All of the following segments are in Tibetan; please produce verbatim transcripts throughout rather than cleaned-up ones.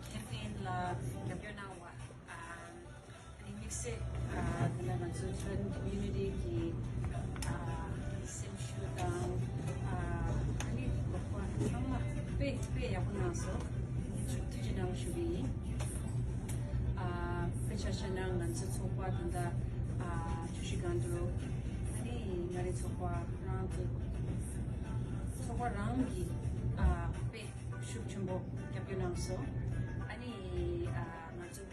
ཁེམ་པེན་ལ་རྒྱབ་སྐྱོར་གནང་བ། ཨ་ནི་དམིགས་བསལ་ཨ་དེ་ལ་ང་ཚོའི་ཊི་བེ་ཊན་ཀོ་མིའུ་ནི་ཊི་གི་ཨ་སེམས་ཤུགས་དང་ཨ་ཨ་ནི་དགོས་པ་ཚང་མ་དཔེ་དཔེ་ཡག་པོ་གནང་སོང་། ཐུགས་རྗེ་གནང་ཞུ་གི་ཡིན། ཨ་དཔེ་ཆ་བཤད་ན་ང་ཚོའི་ཚོགས་པ་ད་ལྟ་ཨ་བཅུ་བཞི་སྒང་དྲུག་ཨ་ནི་ང་རའི་ཚོགས་པ་རང་ཚོ་ཚོགས་པ་རང་གི་ཨ་དཔེ་ཤུགས་ཆེན་པོ་རྒྱབ་སྐྱོར་གནང་སོང་། ཨ་ནི་ཨ་ང་ཚོ་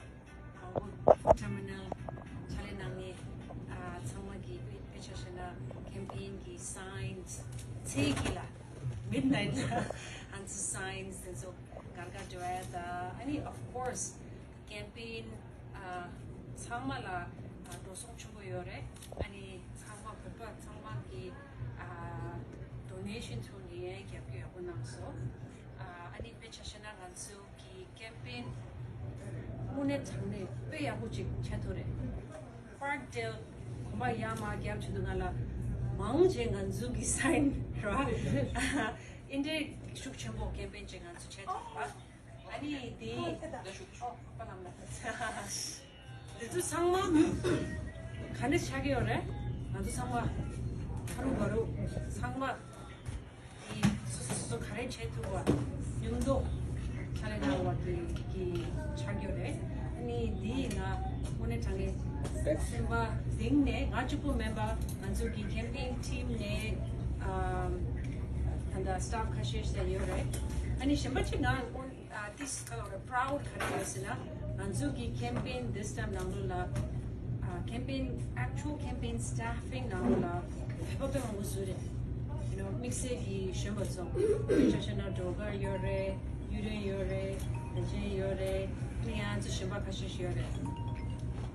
ཨ་ཝོར་ཊར་མི་ནལ་ཕྱག་ལས་གནང་མཁན་ཨ་ཚང་མ་གི་དཔེ་དཔེ་ཆ་བཤད་ན་ཁེམ་པེན་གི་སའིན་ཚེ་གི་ལ་མིཌ་ནའིཊ་ལ་ཨ་ཚོ་སའིན་དེ་ཚོ་སྒར་སྒར་འགྲོ་ཡ་ད། ཨ་ནི་of course ཁེམ་པེན་ཨ་ཚང་མ་ལ་ཨ་འགྲོ་སོང་ཆེན་པོ་ཡོད་རེད། ཨ་ནི་ཚང་མ་བོད་པ་ཚང་མ་གི་ཨ་ཌོ་ནེ་ཤན་ཐོག་ནས་རྒྱབ་སྐྱོར་ཡག་པོ་གནང་སོང་། ཨ་ཨ་ནི་དཔེ་ཆ་བཤད་ན་ང་ཚོ་གི་ཁེམ་པེན་དངོས་གནས་དྲང་གནས་དཔེ་ཡག་པོ་ཅིག་བྱས་ཐུབ་རེད། པར་ཏེལ་གོམ་པ་ཡར་མར་རྒྱབ་བྱེད་དུས་ང་ལ་མང་ཆེ་ང་ཚོ་གི་སའིན་ར། ཨིན་དྲེ་ཤུགས་ཆེན་པོ་ཁེམ་པེན་ཅིག་ང་ཚོ་བྱས་ཐུབ་པ། ཨ་ནི་དེ་ཨོ་པ་ལམ་ལ། དེ་ཚོ་ཚང་མ་ག་འདྲ་ཆགས་ཀྱི་ཡོད་རེད། ང་ཚོ་ཚང་མ་ཧ་རུ་བ་རུ་ཚང་མ་དེ་སོ་སོ་སོ་སོ་ག་རེ་བྱེད་ཐུབ་པ་མཉམ་དུ་ཕྱག་ལས་གནང་བ་དེ་གི་ཆགས་ཀྱི་ཡོད་རེད། ཨ་ནི་དེ་ཡིན་ན་དངོས་གནས་དྲང་གནས་སེམས་པ་གཏིང་ནས་ང་གཅིག་པུ་མིན་པ་ང་ཚོ་གི་ཁེམ་པེན་ཊིམ་ནས་ཨམ་ད་ལྟ་སི་ཊཕ་ཁ་ཤས་ཤིག་ཡོད་རེད། ཨ་ནི་གཞན་པ་གཅིག་ང་དངོས་ཨ་ཏིས་ཁ་ལོ་རེ་པ་རའུ་ཌི་ག་རེ་ཡོད་ཟེར་ན། ང་ཚོ་གི་ཁེམ་པེན་དིས་ཊེམ་ནང་ལོགས་ལ་ཨ་ཁེམ་པེན་ཨེག་ཅུ་ཨལ་ཁེམ་པེན་སི་ཊཕ་ཕིང་ནང་ལོགས་ལ་བོད་པ་དཔེ་མང་པོ་བཟོས་རེད། ཡུ་ནོ་དམིགས་བསལ་གྱི་གཞོན་པ་ཚོ་དཔེ་ཆ་བཤད་ན་སྒྲོལ་དཀར་ཡོད་རེད། གཡུ་སྒྲོན་ཡོད་རེད། བདེ་ཆེན་ཡོད་རེད། ཨ་ནི་ང་ཚོ་གཞོན་པ་ཁ་ཤས་ཤིག་ཡོད་རེད།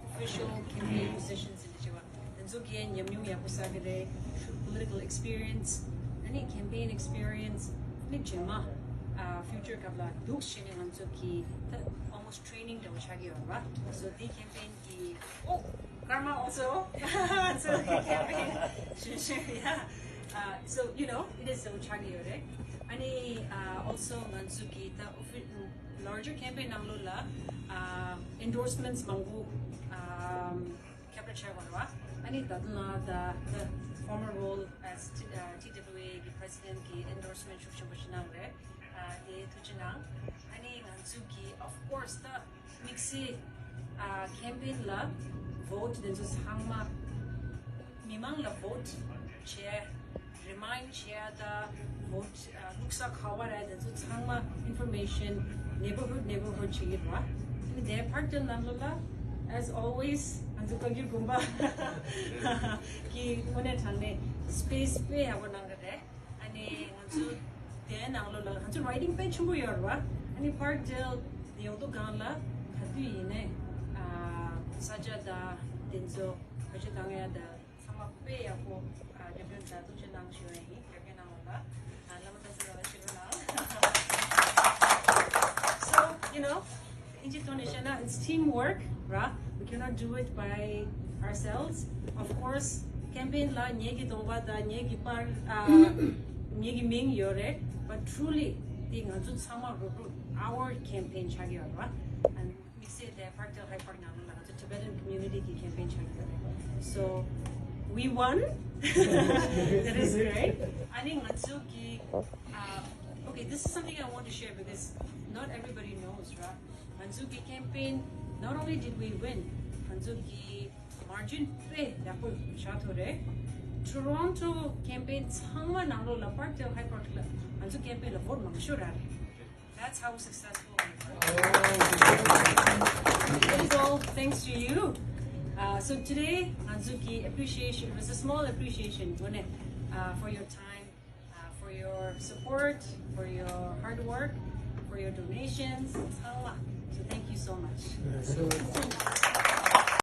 ཨོ་ཕི་ཤལ་ཁེམ་པེན་མུ་ཟི་ཤན་ཟེར་ནས་བྱས་པ། དེ་ཚོ་གིས་ཉམས་མྱོང་ཡག་པོ་བསགས་ཀྱི་རེད། པོ་ལི་ཊི་ཀལ་ཨེག་སི་པི་རི་ཡན་སི། ཨ་ནི་ཁེམ་པེན་ཨེག་སི་པི་རི་ཡན་སི། ཨ་ནི་རྗེས་མ་ཨ་ཕིའུ་ཅར་སྐབས་ལ་འདུག་བྱས་ནས་ང་ཚོ་གི་ད་ཨོལ་མོ་སི་ཊི་ཊེ་རེ་ནིང་འདྲ་བོ་ཆགས་ཀྱི་ཡོད་རེད་པ། སོ་དེ་ཁེམ་པེན་གི་ཨོ་ཀར་མ་ཨོལ་སོ་ང་ཚོ་གི་ཁེམ་པེན་ཞུ་ཞུ་ཡ། ཨ་so you know it is འདྲ་བོ་ཆགས་ཀྱི་ཡོད་རེད། ཨ་ནི་ཨ་ཨོལ་སོ་ང་ཚོ་གི་ད་ཨོ་ཕི་ལར་ཇར་ཁེམ་པེན་ནང་ལོགས་ལ་ཨ་ཨིན་ཌོར་སི་མེན་ཊི་མང་པོ་ཨ་ཁྱབ་བསྒྲགས་བྱས་པ་རེད་པ། ཨ་ནི་ད་དུང་ལ་ད་the former role as T- uh, ཊི་ཌབ་ལིའུ་ཨེ་གི་པི་རེ་སི་ཌེན་ཊི་གི་ཨིན་ཌོར་སི་མེན་ཊི་ཤུགས་ཆེན་པོ་ཞིག་གནང་རེད། ཨ་དེ་ཐུགས་རྗེ་གནང་། ཨ་ནི་ང་ཚོ་གི་of course ད་དམིགས་བསལ་ཨ་ཁེམ་པེན་ལ་བྷོ་ཊི་དེ་ཚོ་ཚང་མ་མི་མང་ལ་བྷོ་ཊི་བྱས། རི་མའིན་ཌི་བྱས་ཡ་ད་བྷོ་ཊི་ཨ་བླུགས་ས་ག་པར་རེད། དེ་ཚོ་ཚང་མ་ཨིན་ཕོར་མེ་ཤན་ནེ་བར་ཧུཌ་ནེ་བར་ཧུཌ་བྱེད་ཀྱི་རེད་པ། དེ་ནི་དེ་པར་ཊེལ་ནང་ལོགས་ལ་as always ང་ཚོ་བཀའ་འགྱུར་དགོན་པ་གི་དངོས་གནས་དྲང་གནས་སི་པེ་སི་དཔེ་ཡག་པོ་གནང་གི་རེད། ཨ་ནི་ང་ཚོ་དེའི་ནང་ལོགས་ལ་ང་ཚོ་རའི་ཊིང་དཔེ་ཆེན་པོ་ཡོད་རེད་པ། ཨ་ནི་པར་ཊེལ་ཡོང་དུས་སྒང་ལ་ག་དུས་ཡིན་ནའི་ཨ་ས་ཆ་དང་དེ་ཚོ་ག་ཚོད་བཏང་ཡ་དང་། ཚང་མ་དཔེ་ཡག་པོ་ཨ་རྒྱབ་སྐྱོར་དང་ཐུགས་རྗེ་གནང་ཞུ་ཡ་ཡིན། རྒྱབ་སྐྱོར་གནང་བ་ལ་ཨ་བླ་མ་བསྟན་འཛིན་ལགས་ལ་ཞུ་རོགས་གནང་། So you know དབྱིན་ཇི་ཐོག་ནས་བཤད་ན་it's teamwork, right? We cannot do it by ourselves. Of course ཁེམ་པེན་ལ་ངེད་ཀྱི་གདོང་པ་དང་ངེད་ཀྱི་པར་ཨ་ངེད་ཀྱི་མིང་ཡོད་རེད། But truly དེ་ང་ཚོ་ཚང་མ་རོགས་རོགས་our campaign ཆགས་ཀྱི་ཡོད་རེད་པ། དམིགས་བསལ་དེ་པར་ཊེལ་ཧའི་པར་ནང་ལ་ང་ཚོ་Tibetan community གི་ཁེམ་པེན་ཆགས་ཀྱི་ཡོད་རེད། So we won. That is great. ཨ་ནི་ང་ཚོ་གི uh, okay, this is something I want to share because not everybody knows, right? ང་ཚོ་གི་ཁེམ་པེན་not only did we win, ང་ཚོ་གི་མར་ཇིན་དཔེ་ཡག་པོ་བཞག་ཐུབ་རེད། Toronto ཁེམ་པེན་ཚང་མ་ནང་ལོགས་ལ་པར་ཊེལ་ཧའི་པར་ལ་ང་ཚོ་ཁེམ་པེན་ལ་བྷོ་ཊི་མང་ཤོས་རག་རེད། That's how successful we were. It is all thanks to you. Uh, so today ང་ཚོ་གི་appreciation, it was a small appreciation དངོས་གནས་uh, for your time, uh, for your support, for your hard work, for your donations. ཚང་མ། So thank you so much.